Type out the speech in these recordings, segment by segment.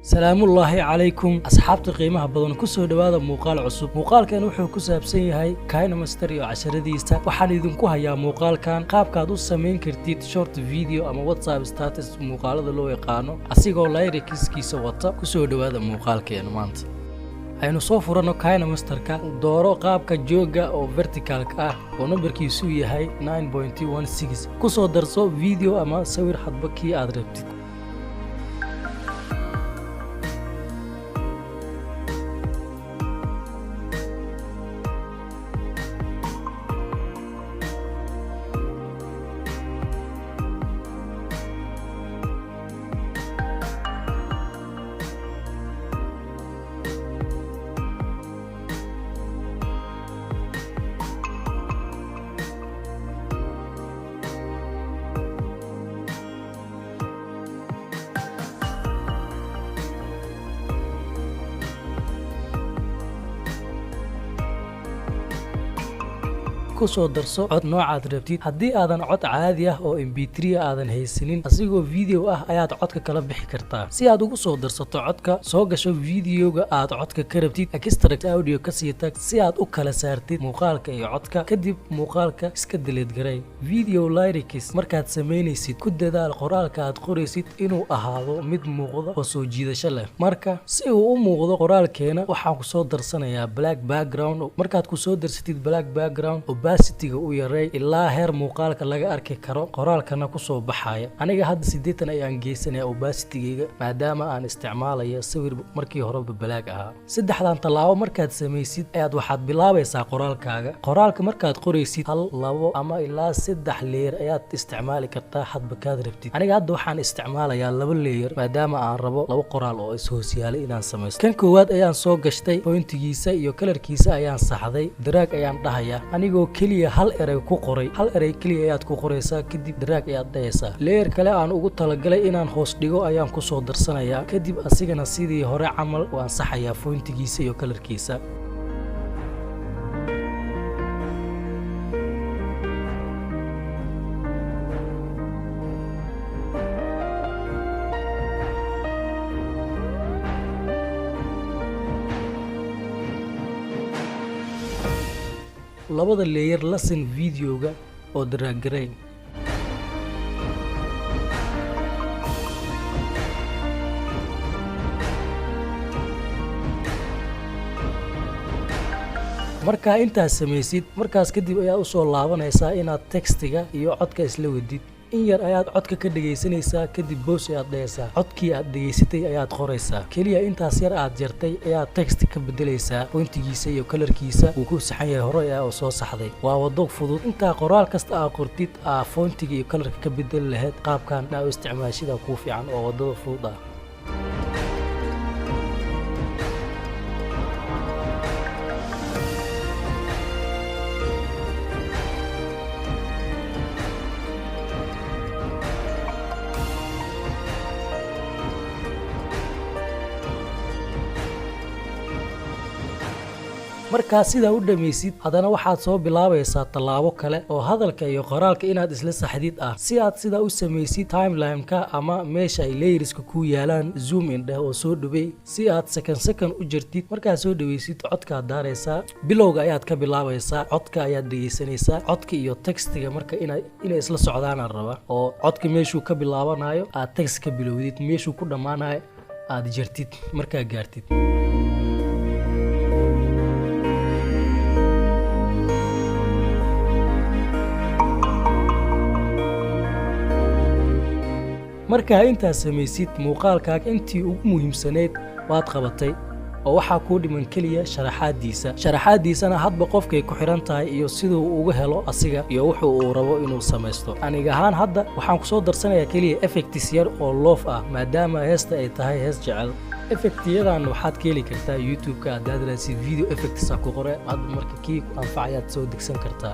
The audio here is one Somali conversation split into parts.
Salaamullaahi calaykum, asxaabta qiimaha badan, ku soo dhowaada muuqaal cusub. Muuqaalkan wuxuu ku saabsan yahay KineMaster iyo casharadiisa. Waxaan idinku hayaa muuqaalkan qaabkaad u samayn kartid short video ama WhatsApp status muuqaalada loo yaqaano, asigoo lyricskiisa wata. Ku soo dhowaada muuqaalkeena maanta. Aynu soo furano KineMasterka. Dooro qaabka jooga oo verticalka ah oo nambarkiisu yahay 9.16. Ku soo darso video ama sawir, hadba kii aad rabtid. Ku soo darso cod noocaad rabtid. Haddii aadan cod caadi ah oo MP3 aadan haysanin, asigoo video ah ayaad codka kala bixi kartaa. Si aad ugu soo darsato codka, soo gasho videoga aad codka ka rabtid, extract audio ka sii tag si aad u kala saartid muuqaalka iyo codka. Kadib muuqaalka iska delete garay. Video lyrics markaad samaynaysid, ku dadaal qoraalka aad qoraysid inuu ahaado mid muuqda oo soo jiidasho leh. Marka si uu u muuqdo qoraalkeena, waxaan kusoo darsanayaa black background. Markaad kusoo darsatid black background, opacityga u yaray ilaa heer muuqaalka laga arki karo, qoraalkana kusoo baxaya. Aniga hadda 80 ayaan geysanaya opacitygayga, maadaama aan isticmaalayo sawir markii horeba black ahaa. Saddexdan tallaabo markaad samaysid ayaad waxaad bilaabaysaa qoraalkaaga. Qoraalka markaad qoraysid, hal, labo ama ilaa saddex layer ayaad isticmaali kartaa, hadba kaad rabtid. Aniga hadda waxaan isticmaalayaa laba layer, maadaama aan rabo laba qoraal oo is-hoosyaalay inaan samaysto. Kan koowaad ayaan soo gashtay, fontigiisa iyo colorkiisa ayaan saxday, drag ayaan dhahayaa anigoo keliya hal erey ku qoray. Hal erey keliya ayaad ku qoraysaa, kadib drag ayaad dhahaysaa. Layer kale aan ugu talagalay inaan hoos dhigo ayaan kusoo darsanayaa. Kadib asigana sidii hore camal waan saxayaa fontigiisa iyo colorkiisa. Labada layer la sin videoga oo drag garay. Markaa intaas samaysid, markaas kadib ayaa usoo laabanaysaa inaad textiga iyo codka isla wadid. In yar ayaad codka ka dhegaysanaysaa, kadib pause ayaad dhahaysaa. Codkii aad dhegaysatay ayaad qoraysaa. Keliya intaas yar aad jartay ayaad text ka bedelaysaa, fontigiisa iyo colorkiisa wuu ku saxan yahay, hore ayaa oo soo saxday. Waa wado fudud. Intaa qoraal kasta aad qortid aa fontiga iyo colorka ka bedeli lahayd, qaabkan inaa u isticmaashida kuu fiican oo wadada fudud ah. Markaa sidaa u dhammaysid, haddana waxaad soo bilaabaysaa tallaabo kale oo hadalka iyo qoraalka inaad isla saxdid ah. Si aad sidaa u samaysid, timelineka ama meesha ay layerska ku yaalaan zoom in dheh oo soo dhawey si aad second second u jirtid. Markaad soo dhaweysid, codkaad daaraysaa. Bilowga ayaad ka bilaabaysaa, codka ayaad dhegeysanaysaa. Codka iyo textiga marka inay isla socdaanaan raba, oo codka meeshuu ka bilaabanayo aad text ka bilowdid, meeshuu ku dhammaanayo aad jirtid markaa gaartid. Markaa intaad samaysid, muuqaalkaaga intii ugu muhiimsanayd waad qabatay oo waxaa kuu dhiman keliya sharaxaaddiisa. Sharaxaaddiisana hadba qofkay ku xidhan tahay iyo siduu uga helo asiga iyo wuxuu uu rabo inuu samaysto. Aniga ahaan hadda waxaan ku soo darsanayaa keliya effects yar oo love ah, maadaama heesta ay tahay hees jecel. Effectiyadan waxaad ka heli kartaa YouTube-ka. Haddaad raadsid, video effects ku qore hadba, marka kii ku anfacayaad soo degsan kartaa.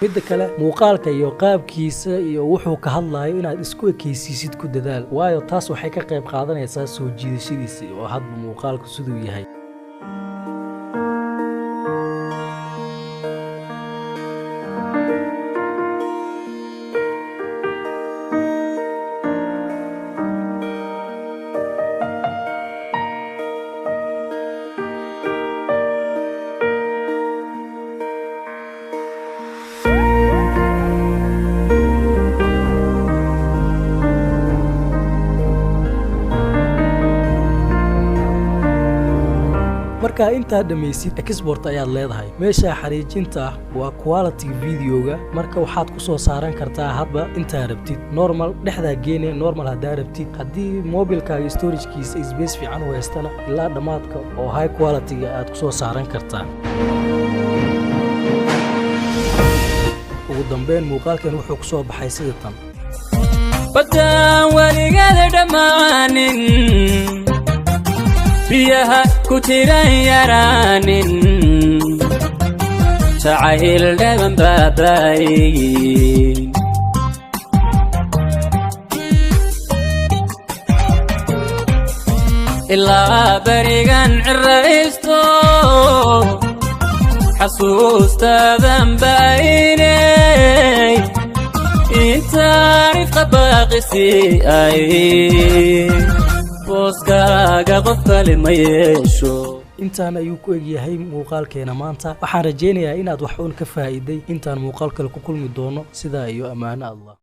Midda kale, muuqaalka iyo qaabkiisa iyo wuxuu ka hadlayo inaad isku ekaysiisid ku dadaal, waayo taas waxay ka qayb qaadanaysaa soo jiidashadiisa oo hadba muuqaalku siduu yahay. Markaa intaa dhammaysid, export ayaad leedahay. Meesha xariijinta ah waa quality videoga. Marka waxaad ku soo saaran kartaa hadba intaa rabtid. Normal dhexdaa geene, normal haddaa rabtid. Haddii mobilkaaga storagekiisa space fiican u haystana, ilaa dhammaadka oo high quality-ga aad ku soo saaran kartaa. Ugu dambeyn, muuqaalkan wuxuu ku soo baxay sida tan. Baddaan weligeeda dhammaanin, biyaha ku jiran yaraanin, jacayl dhaban baabaayin. Ilaa berigan ciraysto, xasuustaadan baaynay, intaan ifqa baaqisi ay, booskaaga qof kale ma yeesho. Intaan ayuu ku egyahay muuqaalkeena maanta. Waxaan rajaynayaa inaad wax uun ka faa'iiday. Intaan muuqaal kale ku kulmi doono, sidaa iyo ammaano Allah.